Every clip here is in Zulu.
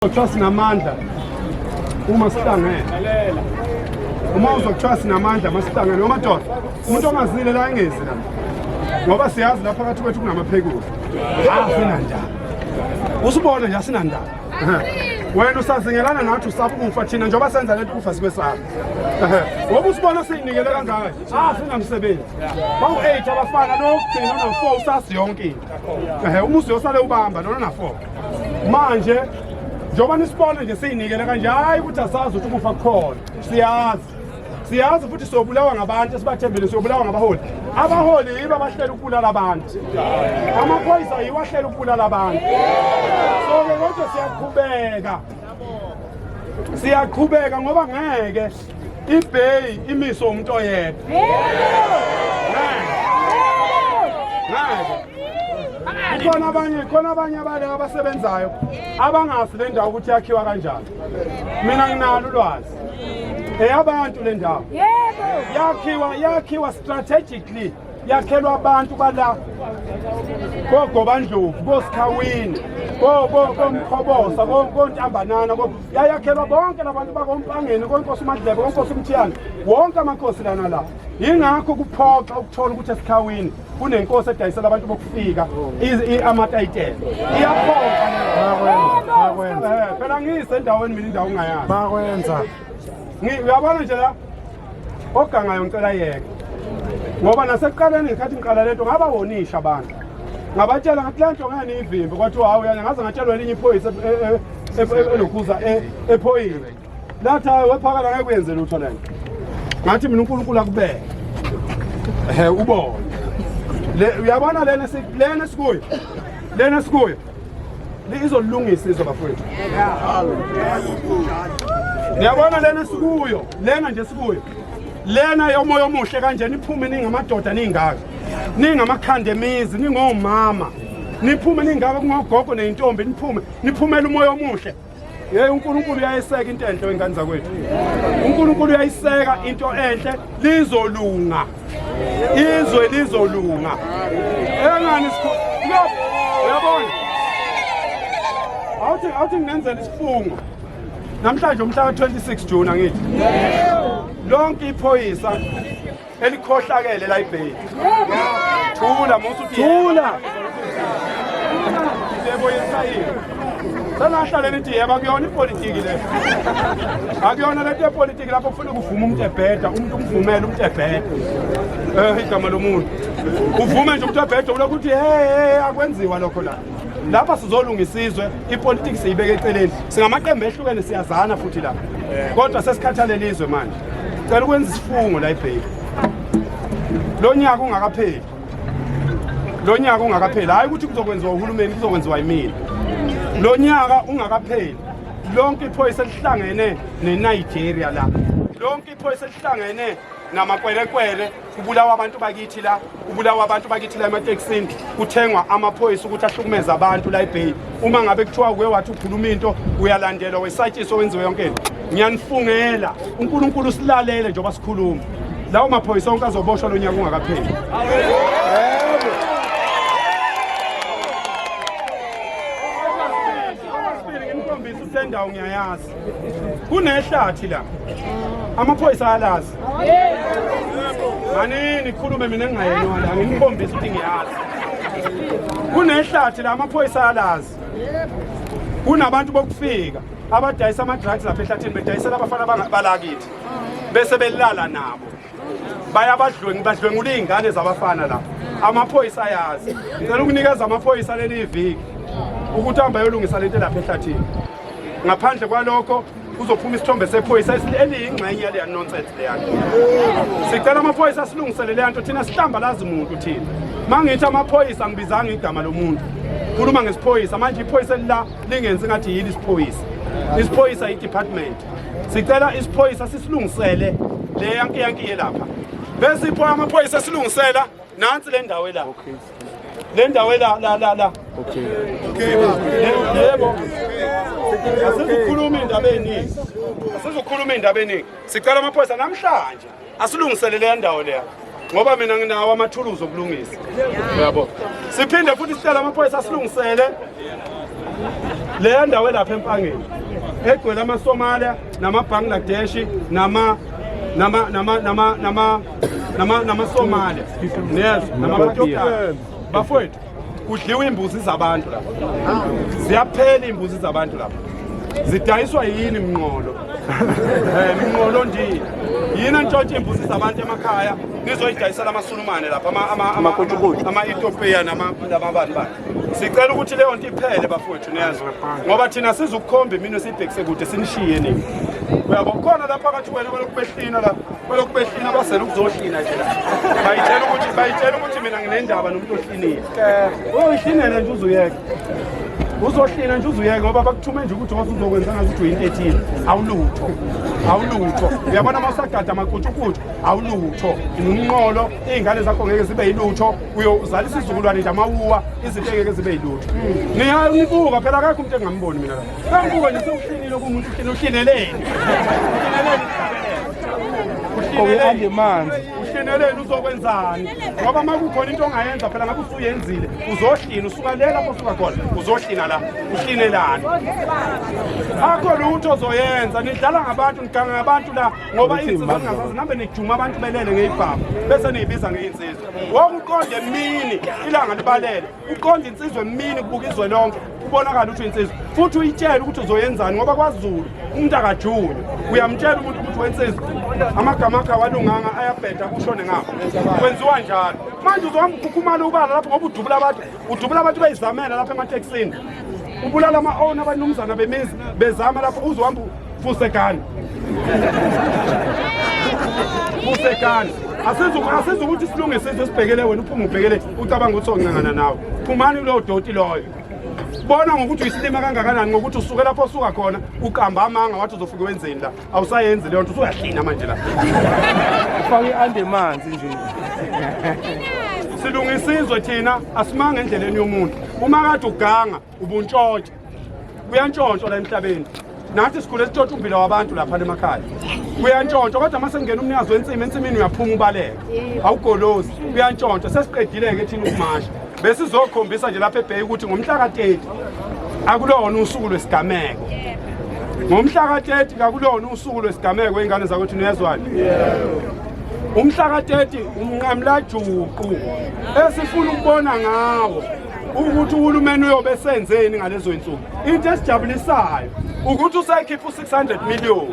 Kuthiwa sinamandla uma sihlangene. Uma uzwa kuthiwa sinamandla uma sihlangene noma madoda, umuntu ongazile la engezi la. Ngoba siyazi la phakathi kwethu kunamaphekula. Asinandaba. Usubona nje asinandaba. Wena usazingelana nathi usaba ukufa thina njengoba senza lento kufa sikwesaba. Ngoba usibona siyinikele kangaka nje. Asinamsebenzi. Bawu-8 abafana lo wokugcina una-4 usasi yonke into. Uma usuyosale ubamba lona una-4. Manje njengoba nisibona nje siyinikele kanje, hayi ukuthi asazi ukuthi ukufa kukhona, siyazi siyazi futhi siyobulawa ngabantu esibathembile, siyobulawa ngabaholi. Abaholi yibo abahlela ukubulala abantu, amaphoyisa yiwo ahlela ukubulala abantu. So-ke kodwa siyaqhubeka, siyaqhubeka ngoba ngeke ibheyi imiswe umuntu oyedwa. Ngeke. Kukhona abanye, khona abanye abale abasebenzayo abangazi le ndawo ukuthi yakhiwa kanjani. Mina nginalo ulwazi. Eyabantu le ndawo. Yakhiwa, yakhiwa strategically, yakhelwa abantu bala koGobandlovu, koSikhawini, koMkhobosa, koNtambanana, yayakhelwa bonke labantu bakoMpangeni, koNkosi uMadlebe, koNkosi uMthiyane, wonke amakhosi lana la. Yingakho kuphoxa ukuthola ukuthi eSikhawini kunenkosi edayisela abantu bokufika amatayitela. Iyaphoxa. Phela ngisendaweni mina indawo ngingayazi. Bakwenza. Uyabona nje la ogangayo ngicela yeke. Ngoba nasekuqaleni ngesikhathi ngiqala lento ngabawonisha abantu. Ngabatshela ngathi le nto ngeke niyivimbe, kwathiwa hawu yana, ngaze ngatshelwa elinye iphoyisa elokhuza ephoyini. Lathi hayi wephakala ngeke uyenze lutho lento. Ngathi mina uNkulunkulu akubeke. Ehe ubone. Le uyabona lena lena esikuyo. Lena esikuyo. Izolungisa izwe bafowethu. Niyabona lena esikuyo, lena nje esikuyo. Lena yomoya omuhle kanje niphume ningamadoda ningaka. Ningamakhanda emizi, ningomama. Niphume ningaka kungogogo nezintombi niphume, niphumela umoya omuhle. Hey uNkulunkulu uyayiseka into enhle wengane zakwethu. uNkulunkulu uyayiseka into enhle lizolunga. Izwe lizolunga. Engani sikho uyabona. Awuthi awuthi nginenzela isifungo. Namhlanje umhla ka-26 June angithi. Lonke iphoyisa elikhohlakele la ibheki. Thula musu thula. Yebo yesayini. Sengahlale nithi yebo akuyona ipolitiki le. Akuyona lento yepolitiki lapho kufuna ukuvuma umuntu ebheda, umuntu umvumele umuntu ebheda. Eh igama lomuntu. Uvume nje umuntu ebheda ulokhu uthi hey hey akwenziwa lokho la. Lapha sizolungisa izwe, ipolitiki siyibeke eceleni. Singamaqembu ehlukene siyazana futhi la. Kodwa sesikhathalele izwe manje. Cela ukwenza isifungo la ebheki. Lo nyaka ungakapheli. Lo nyaka ungakapheli. Hayi ukuthi kuzokwenziwa uhulumeni, kuzokwenziwa yimina. Lo nyaka ungakapheli. Lonke iphoyisa elihlangene neNigeria la. Lonke iphoyisa elihlangene namakwelekwele kubulawa abantu bakithi la, kubulawa abantu bakithi la ematekisini, kuthengwa amaphoyisa ukuthi ahlukumeze abantu la eBay. Uma ngabe kuthiwa uke wathi ukhuluma into uyalandelwa wesatshiswa wenziwe yonke into. Ngiyanifungela uNkulunkulu usilalele njengoba sikhuluma. Lawo maphoyisa onke azoboshwa lo nyaka ungakapheli. Yebo. Nginikhombisa ukuthi le ndawo ngiyayazi. Kunehlathi la. Amaphoyisa ayalazi. Manini khulume mina engingayena la nginikhombisa ukuthi ngiyazi. Kunehlathi la amaphoyisa ayalazi. Kunabantu bokufika abadayisa ama-drugs lapha ehlathini bedayisela abafana balakithi bese belala nabo. Bayabadlwengu badlwengula iy'ngane zabafana la. Amaphoyisa ayazi. Ngicela ukunikeza amaphoyisa leli viki ukuthi ahambe ayolungisa lento lapha ehlathini. Ngaphandle kwalokho kuzophuma isithombe sephoyisa eliyingxenye yaleya nonsense leya. Sicela amaphoyisa asilungisele leya nto, thina sihlambalazi muntu thina. Mangithi amaphoyisa angibizanga igama lomuntu. Khuluma ngesiphoyisa manje iphoyisa elila lingenzi ngathi yini isiphoyisa. Isiphoyisa i-department. Sicela isiphoyisa sisilungisele le yankiyankiye lapha. Bese ipho amaphoyisa silungisela nansi le ndawo la. Le ndawo la la la la. Okay. Yebo. Asizukhuluma indaba eziningi. Asizukhuluma indaba eningi. Sicela amaphoyisa namhlanje asilungisele le ndawo leya. Ngoba mina nginawo amathuluzi okulungisa. Uyabo. Siphinde futhi sicela amaphoyisa asilungisele. Leya ndawo elapha eMpangeni egcwele amaSomalia namaBangladeshi nama nama nama nama nama nama namaSomalia niyezwa namaPakistan bafowethu kudliwa imbuzi zabantu lapha, ziyaphela iy'mbuzi zabantu lapha, zidayiswa yini mnqolo? Mnqolo ndini yini antshontsha iy'mbuzi zabantu emakhaya nizoyidayisela amasulumane lapha, ama-Ethiopia namabani bani. Sicela ukuthi leyo nto iphele bafowethu, niyazwa, ngoba thina sizukukhomba iminwe siyibhekise kude sinishiye nini. Uyabo khona la phakathi wena balokhu behlina la, balokhu behlina, basele ukuzohlina nje la. Bayitshela ukuthi mina nginendaba nomuntu ohlinile. Uyihlinele nje uzuyeka, uzohlina nje uzuyeka, ngoba bakuthume nje ukuthi waze uzokwenza ngazuthi uyinto ethile. Awulutho, awulutho. Uyabona uma usagada amakutshukutshu, awulutho, umnqolo. Iy'ngane zakho ngeke zibe yilutho, uyozala isizukulwane nje amawuwa, izinto engeke zibe yilutho. Nibuka phela, akakho umuntu engingamboni mina la. Ngibuka nje sewuhlinile kumuntu, uhlina, uhlineleni? Uhlineleni manzi? Uhlineleni? Uzokwenzani? Ngoba uma kukhona into ongayenza phela ngabe usuyenzile. Uzohlina usuka le lapho usuka khona, uzohlina la, uhlinelani? Akho lutho ozoyenza. Nidlala ngabantu, niganga ngabantu la, ngoba iy'nsizwa ningazazi, nambe nijuma abantu belele ngey'bhamu bese niyibiza ngey'nsizwa. Wonke uqonde emini ilanga libalele, uqonde insizwa emini kubuka izwe lonke, kubonakala ukuthi uyinsizwa, futhi uyitshele ukuthi uzoyenzani, ngoba kwaZulu umuntu akajunywa. Uyamtshela umuntu ukuthi wensizwa, amagama akhe awalunganga, ayabheda, kushone ngapha, kwenziwa njalo. Manje uzohamba ukhukhumala ubala lapho ngoba udubula abantu, udubula abantu beyizamela lapha ematekisini, ubulala ama-owner, abanumzana bemizi bezama lapho, uzohamba fusekani, fusekani. Asizukuthi silungise izwe sibhekele wena, uphume ubhekele, ucabanga ukuthi oncengana nawe. Phumani kulowo doti loyo. Bona ngokuthi uyisilima kangakanani, ngokuthi usuke lapho osuka khona, uqamba amanga, wathi uzofika wenzeni la, awusayenzi leyo nto, usuyahlina manje la. Ufake i-ande manzi nje. Silungisa izwe thina, asimanga endleleni yomuntu. Uma kade uganga, ubuntshontsha, kuyantshontshwa la emhlabeni. Nathi sikhule sitshontsha ummbila wabantu lapha emakhaya, kuyantshontshwa, kodwa uma sekungena umnikazi wensimi ensimini, uyaphuma ubaleka, awugolozi, kuyantshontshwa. Sesiqedile-ke thina ukumasha, besizokhombisa nje lapha eBay ukuthi ngomhla ka-30 akulona usuku lwesigameko. Ngomhla ka-30 kakulona usuku lwesigameko, iy'ngane zakwethu, niyezwani? Umhla ka-30 umnqamlajuqu esifuna ukubona ngawo ukuthi uhulumeni uyobe senzeni ngalezo insuku. Into esijabulisayo ukuthi usekhipha u-600 million,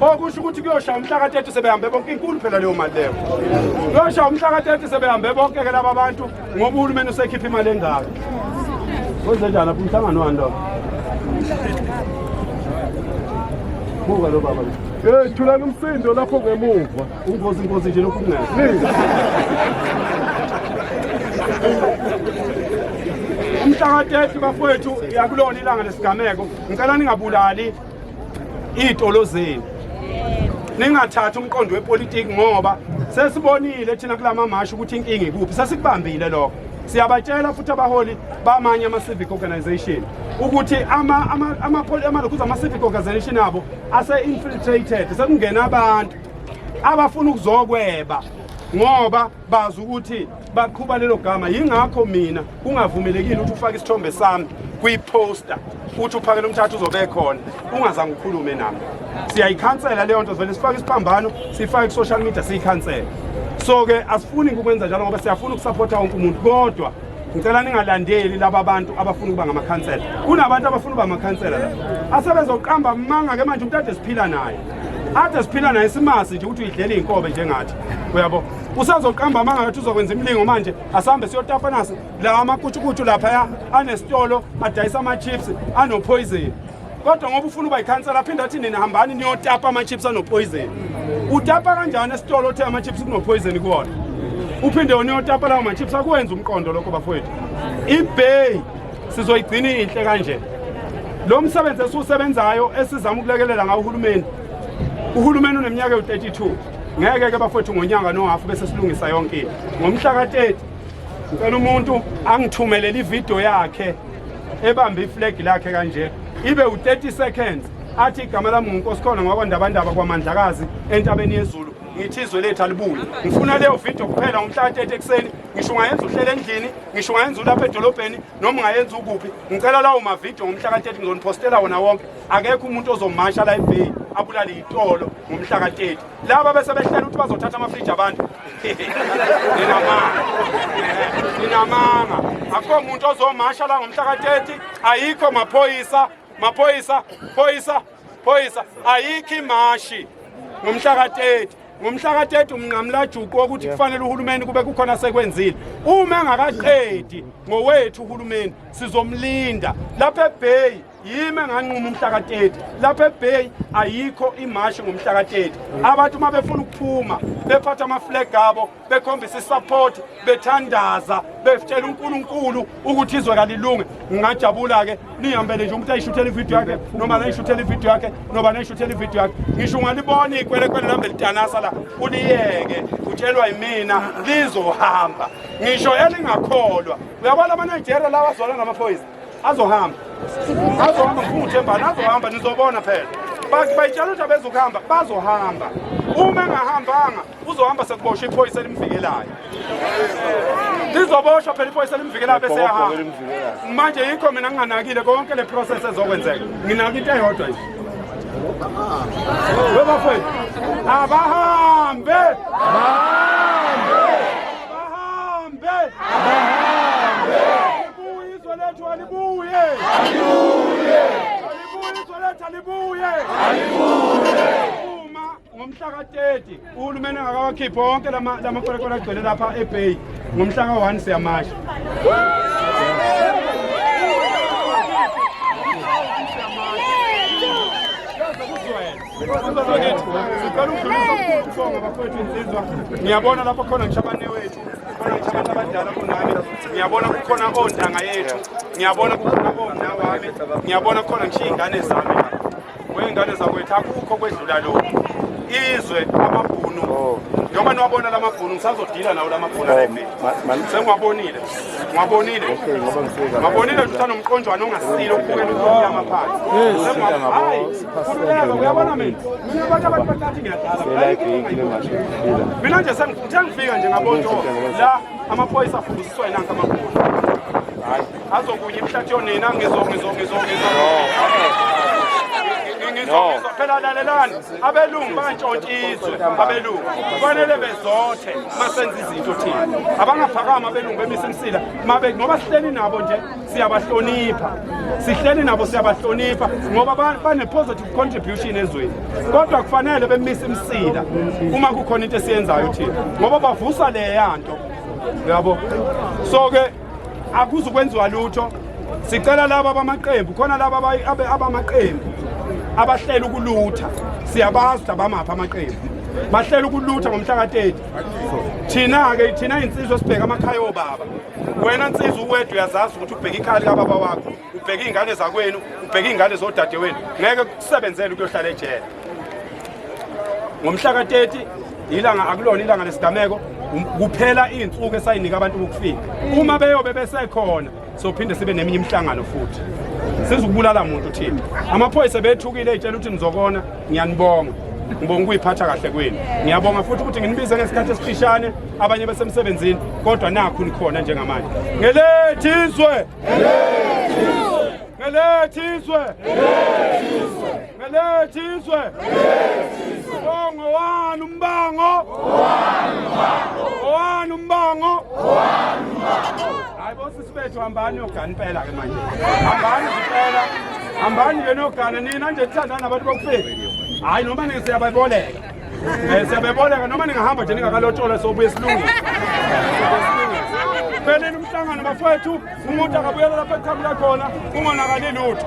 okusho ukuthi kuyoshaya umhla ka-30 sebehambe bonke. Inkulu phela leyo mali leyo. Kuyoshaya umhla ka-30 sebehambe bonke-ke laba bantu, ngoba uhulumeni usekhipha imali engaka. Kwenze njani apha? Umhlangano wani lo? Buka lo baba. Hey, thulani umsindo lapho ngemuva. Ungozi, ingozi nje lokhu kungekho. Umhla ka-30 bafowethu yakulona ilanga lesigameko. Ngicela ningabulali iy'tolo zenu, ningathathi umqondo wepolitiki, ngoba sesibonile thina kulama mashi ukuthi inkinga ikuphi, sesikubambile lokho. Siyabatshela futhi abaholi bamanye ama-civic organization ukuthi ama-civic organization abo ase-infiltrated, sekungena abantu abafuna ukuzokweba ngoba bazi ukuthi baqhuba lelo gama. Yingakho mina kungavumelekile ukuthi ufake isithombe sami kwi-poster, uthi uphakele umthatha uzobe khona, ungazange ukhulume nami. Siyayikhansela leyo nto vele, sifake isiphambano, sifake ku-social media, siyikhansele. So-ke asifuni ukwenza njalo ngoba siyafuna ukusaphotha wonke umuntu, kodwa ngicela ningalandeli laba bantu abafuna ukuba ngamakhansela. Kunabantu abafuna ukuba amakhansela la asebezoqamba amanga-ke manje. Umuntu ade siphila naye, ade siphila naye, simazi nje ukuthi uyidlela iy'nkobe njengathi, uyabo, usazoqamba amanga ngathi uzokwenza imilingo. Manje asihambe siyotapa nasi la amakutshukutshu laphaya anesitolo adayisa ama-chips anopoison, kodwa ngoba ufuna uba yikhansela aphinde athi nina hambani niyotapa ama-chips anopoison. Utapa kanjani esitolo othe ama-chips kunopoison kuwona, uphinde wona uyotapa lawo ma-chips? Akuwenza umqondo lokho bafowethu. IBay sizoyigcina inhle kanje. Lo msebenzi esiwusebenzayo esizama ukulekelela ngawo uhulumeni, uhulumeni uneminyaka ewu-32, ngeke-ke bafowethu ngonyaka nohafu bese silungisa yonke into. Ngomhla ka-30 ngicela umuntu angithumelele ividiyo yakhe ebambe iflag lakhe kanje, ibe u-30 seconds, athi igama lami nguNkosikhona ngwakwaNdabandaba kwaMandlakazi entabeni yezulu. Ngithi izwe lethu alibuye. Ngifuna leyo video kuphela ngomhla ka-30 ekuseni. Ngisho ungayenza uhlele endlini, ngisho ungayenza ulapha edolobheni, noma ungayenza ukuphi. Ngicela lawo mavidiyo ngomhla ka-30 ngizoniphostela wona wonke. Akekho umuntu ozomasha la eBay abulale itolo ngomhla ka-30. Laba bese behlela ukuthi bazothatha amafriji abantu. Ninamanga. Ninamanga. Akukho muntu ozomasha la ngomhla ka-30. Ayikho maphoyisa, maphoyisa, phoyisa, phoyisa. Ayikho imashi ngomhla ka-30. Ngomhla ka-30 umnqamulajuqu wokuthi kufanele uhulumeni kube kukhona sekwenzile. Uma engakaqedi ngowethu uhulumeni sizomlinda lapha eBay. Yimi enganquma umhla ka-30 lapha eBay ayikho imashi ngomhla ka-30. Abantu uma befuna ukuphuma bephatha ama-flag abo bekhombisa isupport bethandaza betshela uNkulunkulu ukuthi izwe kalilunge. Ngingajabula-ke nihambele nje umuntu ayishuthele ividiyo yakhe noma nayishuthele ividiyo yakhe noma nayishuthele ividiyo yakhe. Ngisho ungalibona ikwelekwele lambe litanasa la uliyeke, utshelwa yimina lizohamba. Ngisho elingakholwa uyabona amaNigeria lawa azwala namaphoyisa azohamba, azohamba futhi embani azohamba, nizobona phela. Bayitshela ukuthi abezukuhamba, bazohamba. Uma engahambanga uzohamba sekuboshwa iphoyisa elimvikelayo. Lizoboshwa phela iphoyisa elimvikelayo bese yahamba. Manje yikho mina nginganakile konke le process ezokwenzeka. Nginaka into eyodwa nje. Webafowethu, abahambe! Abahambe! Abahambe! Alibuye izwe lethu, alibuye! Alibuye! Alibuye izwe lethu, alibuye! Alibuye! Uma ngomhla ka-30 uhulumeni angakawakhiphi wonke lamakwelekwele agcwele lapha eBay, ngomhla ka-1 siyamasha. Sicela ukudlulisa ukubonga bafowethu insizwa. Ngiyabona lapho khona ngisho abanewethu, khona ngisho abantu abadala kunami. Ngiyabona kukhona ontanga yethu, ngiyabona kukhona omna wami, ngiyabona kukhona ngisho iy'ngane zami. Wey'ngane zakwethu akukho kwedlula lokhu. Izwe amabhunu, njengoba niwabona la mabhunu, ngisazodila nawo la mabhunu aleveli. Sengiwabonile, ngiwabonile. Ngiwabonile nje ukuthi anomqonjwana ongasile okubukela umnyama phansi. Hayi, khululeka uyabona mina. Mina abantu abantu bacathi ngiyadlala. Mina nje sengithe ngifika nje ngabona ukuthi la amaphoyisa afundisiswa yinanka amabhunu. Hayi, azokunya imihlathi yonina ngizo ngizo ngizo ngizo. Ngizo phela lalelani, abelungu bantshontsha izwe, abelungu kufanele bezothe masenza izinto thina. Abangaphakama abelungu bemise imsila mabe ngoba sihleli nabo nje siyabahlonipha, sihleli nabo siyabahlonipha ngoba bane-positive contribution ezweni, kodwa kufanele bemise imsila uma kukhona into esiyenzayo thina ngoba bavusa leya nto yabo. So-ke akuzukwenziwa lutho. Sicela laba abamaqembu, khona laba abamaqembu abahlela ukulutha, siyabazi ukuthi abamaphi amaqembu bahlela ukulutha ngomhla ka-30. Thina-ke thina iy'nsizwa sibheke amakhaya obaba. Wena nsizwa uwedwa uyazazi ukuthi ubheke ikhaya likababa wakho, ubheke iy'ngane zakwenu, ubheke iy'ngane zodadewenu. Ngeke kusebenzele ukuyohlala ejele ngomhla ka-30. Ilanga akulona ilanga lesigameko, kuphela iy'nsuku esayinika abantu ukufika. Uma beyobe besekhona sophinde sibe neminye imihlangano futhi. Sizukubulala muntu thina. Amaphoyisa bethukile ey'tshela ukuthi nizokona. Ngiyanibonga, ngibonga ukuyiphatha kahle kwenu. Ngiyabonga futhi ukuthi nginibize ngesikhathi esifishane, abanye besemsebenzini, kodwa nakhu nikhona njengamanje. Ngelethi izwe, ngelethi izwe, ngelethi izwe. Ongowani umbango, owani umbango. Hayi bosisi bethu, hambani yogana impela ke manje, hambani impela, hambani ke niyogana nina nje thandana nabantu bokufika. Hayi noma siyababoleka, siyabeboleka noma ningahamba nje ningakalotsholwa, sobuye silungise. Phelile umhlangano bafowethu, umuntu akabuyela lapho eqhamuka khona, kungonakali lutho.